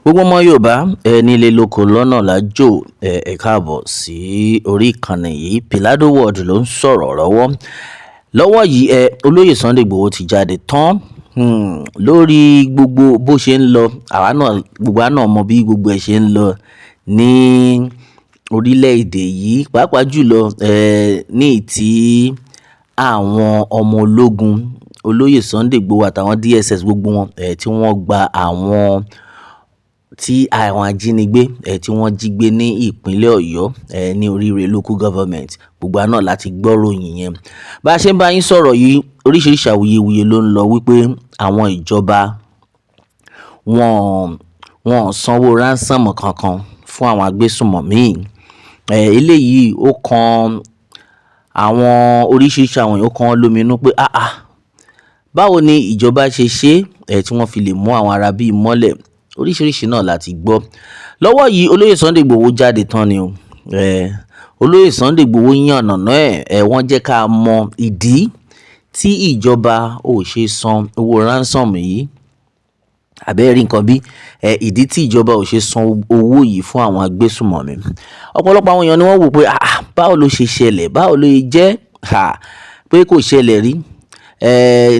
Gbogbo ọmọ Yorùbá ẹ nílé lóko lọ́nà lájò, ẹ káàbọ̀ sí orí ìkànnì yìí. Pilado World ló ń sọ̀rọ̀ lọ́wọ́ lọ́wọ́ yìí. Olóyè Sunday Igboho ti jáde tán lórí gbogbo bó ṣe ń lọ. Àwa náà, gbogbo wa náà mọ bí gbogbo ẹ ṣe ń lọ ní orílẹ̀-èdè yìí, pàápàá jùlọ ní ìtí àwọn ọmọ ológun olóyè Sunday Igboho àtàwọn DSS, gbogbo wọn tí wọ́n gba àwọn tí àwọn ajínigbé tí wọ́n jí gbé ní ìpínlẹ̀ Ọ̀yọ́ ní Oríire Local Government. Gbogbo wa náà láti gbọ́ ròyìn yẹn. Bá a ṣe ń bá yín sọ̀rọ̀ yìí, oríṣiríṣi awuyewuye ló ń lọ wípé àwọn ìjọba wọn ò sanwó ransom kankan fún àwọn agbésùnmọ̀mí. Eléyìí ó kan àwọn oríṣiríṣi àwọn èèyàn, ó kan wọ́n lóminú pé, ah ah, báwo ni ìjọba ṣe ṣe tí wọ́n fi lè mú àwọn ará bíi mọ́lẹ̀? Oríṣiríṣi náà láti gbọ́. Lọ́wọ́ yìí, olóyè Sunday Igboho jáde tán ni o. Olóyè Sunday Igboho yànnàná ẹ̀, wọ́n jẹ́ ká mọ ìdí tí ìjọba ò ṣe san owó ransom yìí. Àbẹ́ẹ̀ rí nǹkan bí ìdí tí ìjọba ò ṣe san owó yìí fún àwọn agbésùnmọ̀mí. Ọ̀pọ̀lọpọ̀ àwọn èèyàn ni wọ́n wò pé, ah ah, báwo ló ṣe ṣẹlẹ̀? Báwo ló jẹ́ pé kò ṣẹlẹ̀ rí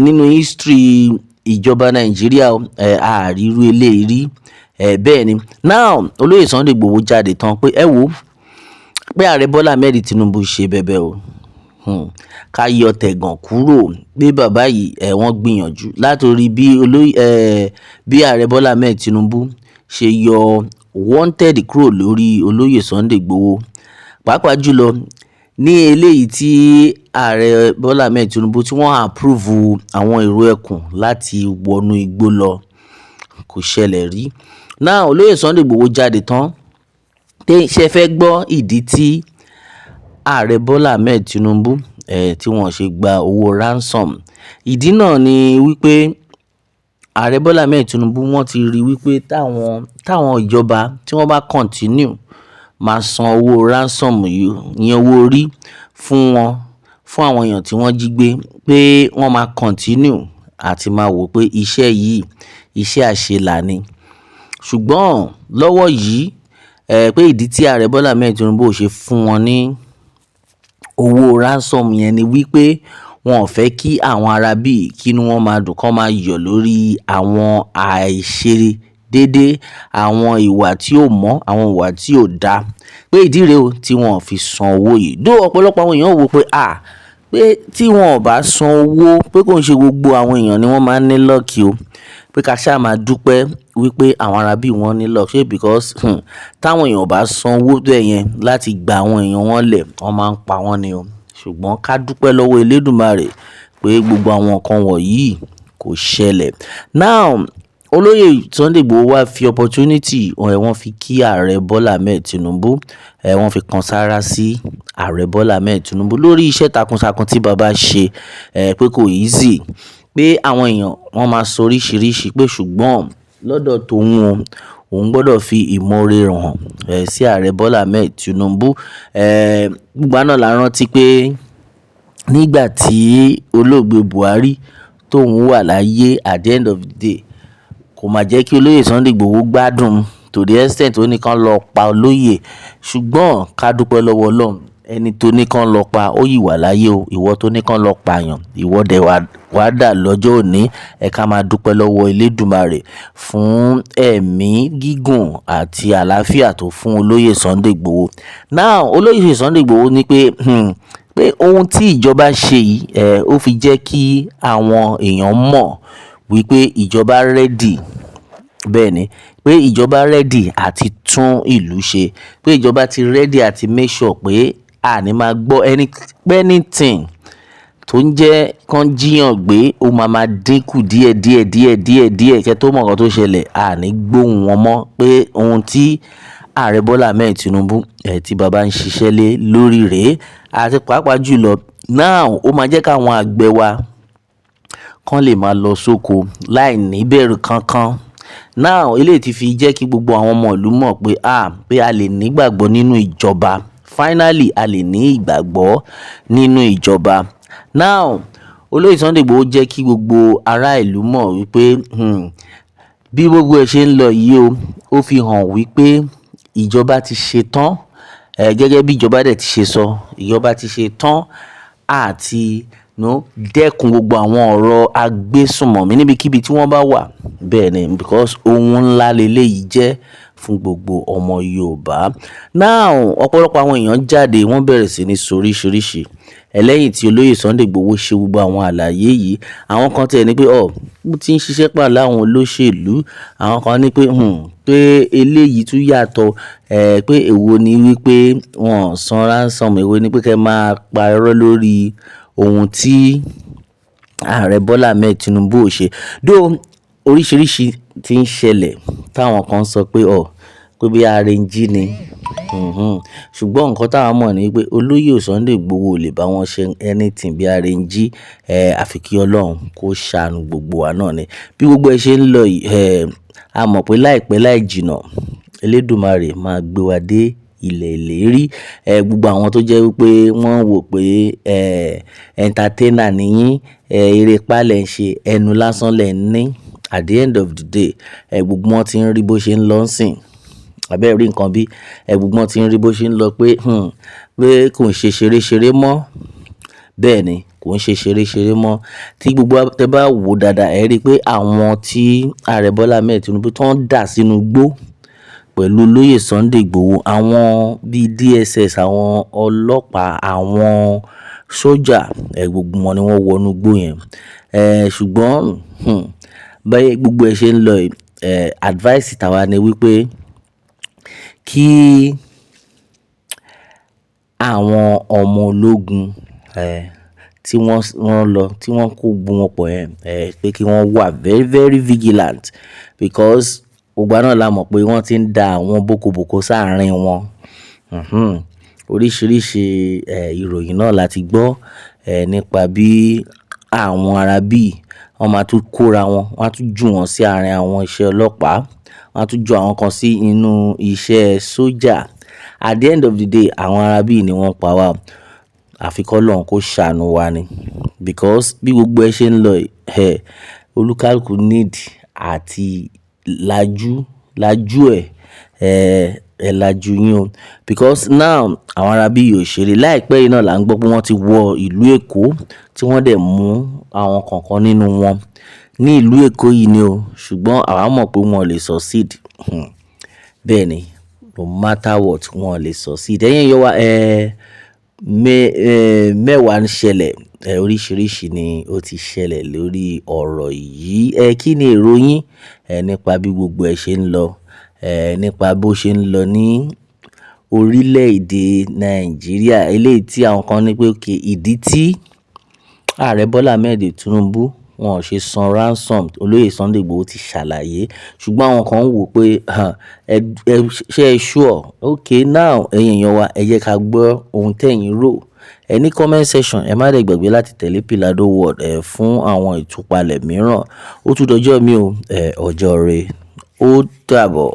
nínú history ìjọba Nàìjíríà? Àríru eléyìí rí. Bẹ́ẹ̀ ni. Now, olóyè Sunday Igboho jáde tán pé ẹ wo pé ààrẹ Bọ́lá Ahmed Tinubu ṣe bẹbẹ o. Ká yọ tẹ̀gàn kúrò pé bàbá yìí, wọ́n gbìyànjú látòrí bí olóyè bí ààrẹ Bọ́lá Ahmed Tinubu ṣe yọ wanted kúrò lórí olóyè Sunday Igboho, pàápàá jùlọ ní eléyìí tí ààrẹ Bọ́lá Ahmed Tinubu tí wọ́n approve àwọn èrò ẹkùn láti wọnú igbó lọ, kò ṣẹlẹ̀ rí. Now, olóyè Sunday Igboho jáde tán pé ṣe fẹ́ gbọ́ ìdí tí ààrẹ Bọ́lá Ahmed Tinubu tí wọ́n ṣe gba owó ransom. Ìdí náà ni wípé ààrẹ Bọ́lá Ahmed Tinubu, wọ́n ti rí wípé táwọn ìjọba tí wọ́n bá continue máa san owó ransom yìí, ìyẹn owó orí fún wọn, fún àwọn èèyàn tí wọ́n jí gbé, pé wọ́n máa continue àti máa wò pé iṣẹ́ yìí, iṣẹ́ àṣelà ni. Ṣùgbọ́n lọ́wọ́ yìí, pé ìdí tí ààrẹ Bọ́lá Ahmed Tinubu ò ṣe fún wọn ní owó ransom yẹn ni wípé wọn ò fẹ́ kí àwọn ará bíi kí inú wọn máa dùn, kó máa yọ̀ lórí àwọn àìṣedédé, àwọn ìwà tí ò mọ́, àwọn ìwà tí ò dá, pé ìdí rèé o tí wọn ò fi san owó yìí. Dó ọ̀pọ̀lọpọ̀ àwọn èèyàn wò pé, à pé tí wọn ò bá san owó, pé kò ń ṣe gbogbo àwọn èèyàn ni wọ́n máa ń ní luck o, pé ká ṣáà máa dúpẹ́ wípé àwọn ará bíi wọ́n ní luck ṣé, because táwọn èèyàn ò bá san owó bẹ́ẹ̀ yẹn láti gba àwọn èèyàn wọn lẹ̀, wọ́n máa ń pa wọ́n ni o. Ṣùgbọ́n ká dúpẹ́ lọ́wọ́ Elédùmarè pé gbogbo àwọn nǹkan wọ̀nyí kò ṣẹlẹ̀. Now, olóyè Sunday Igboho wá fi opportunity ẹ̀, wọ́n fi kí ààrẹ Bọ́lá Ahmed Tinubu, wọ́n fi kan sára sí ààrẹ Bọ́lá Ahmed Tinubu lórí iṣẹ́ takuntakun tí bàbá ṣe, pé kò easy, pé àwọn èèyàn wọ́n máa sọ oríṣiríṣi, pé ṣùgbọ́n lọ́dọ̀ tòun o, òun gbọ́dọ̀ fi ìmoore hàn sí ààrẹ Bọ́lá Ahmed Tinubu. Gbogbo wa náà la rántí pé nígbà tí olóògbé Buhari tóun wà láyé, at the end of the day, kò má jẹ́ kí olóyè Sunday Igboho gbádùn to the extent ó ní kán lọ pa olóyè. Ṣùgbọ́n ká dúpẹ́ lọ́wọ́ Ọlọ́run, ẹni tó ní kán lọ pa ó yìí wà láyé o. Ìwọ tó ní kán lọ pààyàn, ìwọ dẹ̀ wá dà lọ́jọ́ òní. Ẹ ká máa dúpẹ́ lọ́wọ́ Elédùmarè fún ẹ̀mí gígùn àti àlàáfíà tó fún olóyè Sunday Igboho. Now, olóyè Sunday Igboho ní pé pé ohun tí ìjọba ṣe yìí, ó fi jẹ́ kí àwọn èèyàn mọ̀ wípé ìjọba ready. Bẹ́ẹ̀ ni, pé ìjọba ready àti tún ìlú ṣe, pé ìjọba ti ready àti make sure pé a ní máa gbọ́ anything tó ń jẹ́ kán jíyàn gbé, ó máa dínkù díẹ̀ díẹ̀ díẹ̀ díẹ̀ díẹ̀. Kẹ́ tó mọ̀ nǹkan tó ṣẹlẹ̀, a ní gbóhùn wọn mọ́, pé ohun tí ààrẹ Bọ́lá Ahmed Tinubu tí bàbá ń ṣiṣẹ́ lé lórí rèé. Àti pàápàá jùlọ now, ó máa jẹ́ káwọn àgbẹ̀ wa kán lè máa lọ sóko láì ní bẹ̀rù kankan. Now, eléyìí ti fi jẹ́ kí gbogbo àwọn ọmọ ìlú mọ̀ pé, ah, pé a lè ní ìgbàgbọ́ nínú ìjọba. Finally, a lè ní ìgbàgbọ́ nínú ìjọba. Now, olóyè Sunday Igboho jẹ́ kí gbogbo ará ìlú mọ̀ wípé Bí gbogbo ẹ ṣe ń lọ yìí o, ó fi hàn wípé ìjọba ti ṣe tán. Gẹ́gẹ́ bí ìjọba dẹ̀ ti ṣe sọ, ìjọba ti ṣe tán àti no dẹ́kun gbogbo àwọn ọ̀rọ̀ agbésùnmọ̀mí níbikíbi tí wọ́n bá wà. Bẹ́ẹ̀ ni, because ohun ńlá leléyìí jẹ́ fún gbogbo ọmọ Yorùbá. Now, ọ̀pọ̀lọpọ̀ àwọn èèyàn jáde, wọ́n bẹ̀rẹ̀ sí ní sọ oríṣiríṣi. Lẹ́yìn tí olóyè Sunday Igboho ṣe gbogbo àwọn àlàyé yìí, àwọn kan tiẹ̀ ní pé, "Ọ̀, ó ti ń ṣiṣẹ́ pẹ̀lú àwọn olóṣèlú." Àwọn kan ní pé, pé eléyìí tún yàtọ̀, pé èwo ni wípé wọ́n san ransom, èwo ni pé kí ẹ máa pa irọ́ lórí ohun tí Ààrẹ Bọ́lá Ahmed Tinubu ò ṣe. Though oríṣiríṣi tí ń ṣẹlẹ̀ táwọn kan sọ pé, ọ̀, pé bí arrangee ni. Ṣùgbọ́n nǹkan tí àwa mọ̀ ni pé olóyè Sunday Igboho ò lè bá wọn ṣe anything bí arrangee, àfi kí Ọlọ́run kó ṣàánú gbogbo wa náà ni. Bí gbogbo ẹ ṣe ń lọ yìí, a mọ̀ pé láìpẹ́ láì jìnnà, Elédùmarè máa gbé wa dé ilẹ̀ ìlérí. Gbogbo àwọn tó jẹ́ wípé wọ́n wò pé, entertainer ni yín, eré ipá lẹ̀ ń ṣe, ẹnu lásán lẹ̀ ń ní. At the end of the day, gbogbo wọn tí ń rí bó ṣe ń lọ sìn. Àbí ẹ rí nǹkan bí? Gbogbo wọn tí ń rí bó ṣe ń lọ pé, pé kò ń ṣe ṣeré ṣeré mọ́. Bẹ́ẹ̀ ni, kò ń ṣe ṣeré ṣeré mọ́. Tí gbogbo wa tẹ bá wò dáadáa, ẹ rí pé àwọn tí Ààrẹ Bọ́lá Ahmed Tinubu tó ń dà sínú igbó pẹ̀lú olóyè Sunday Igboho, àwọn bí DSS, àwọn ọlọ́pàá, àwọn sójà, gbogbo wọn ni wọ́n wọ inú igbó yẹn. Ṣùgbọ́n, bí gbogbo ẹ ṣe ń lọ yìí, advice tàwa ni wípé kí àwọn ọmọ ológun, tí wọ́n, wọ́n lọ, tí wọ́n kó gbogbo wọn pọ̀ yẹn, pé kí wọ́n wà very, very vigilant, because gbogbo wa náà la mọ̀ pé wọ́n ti ń da àwọn bókobòko sáàrín wọn. Oríṣiríṣi, ìròyìn náà la ti gbọ́, nípa bí àwọn ará bí wọ́n máa tún kóra wọn, wọ́n á tún jù wọ́n sí àárín àwọn iṣẹ́ ọlọ́pàá, wọ́n á tún ju àwọn kan sí inú iṣẹ́ sójà. At the end of the day, àwọn ará bí ni wọ́n pa wá. Àfi kí Ọlọ́run kó ṣàánú wa ni. Because bí gbogbo ẹ ṣe ń lọ yìí, olúkálùkù need àti lajú, lajú ẹ̀, ẹ lajú yín o. Because now àwọn ará bí ò ṣeré. Láìpẹ́ yìí náà là ń gbọ́ pé wọ́n ti wọ ìlú Èkó tí wọ́n dẹ̀ mú àwọn kọ̀ọ̀kan nínú wọn. Ní ìlú Èkó yìí ni o. Ṣùgbọ́n àwa mọ̀ pé wọn ò lè succeed. Bẹ́ẹ̀ ni, no matter what, wọn ò lè succeed. Ẹ̀yin èèyàn wa, mẹ́wàá ń ṣẹlẹ̀, oríṣiríṣi ni ó ti ṣẹlẹ̀ lórí ọ̀rọ̀ yìí. Kí ni èrò yín, nípa bí gbogbo ẹ ṣe ń lọ, nípa bó ṣe ń lọ ní orílẹ̀ èdè Nàìjíríà? Eléyìí tí àwọn kan ní pé okay, ìdí tí Ààrẹ Bọ́lá Ahmed Tinubu wọn ò ṣe san ransom, olóyè Sunday Igboho ti ṣàlàyé. Ṣùgbọ́n àwọn kan ń wò pé, ẹ, ṣé ẹ sure? Okay, now ẹ̀yin èèyàn wa, ẹ jẹ́ ká gbọ́ ohun tí ẹ̀yin rò. Ẹ ní comment section, ẹ má dẹ̀ gbàgbé láti tẹ̀lé Pilado World, fún àwọn ìtúpalẹ̀ mìíràn. Ó tún dọjọ́ mi o, ọjọ́ rẹ. Ó dàbọ̀.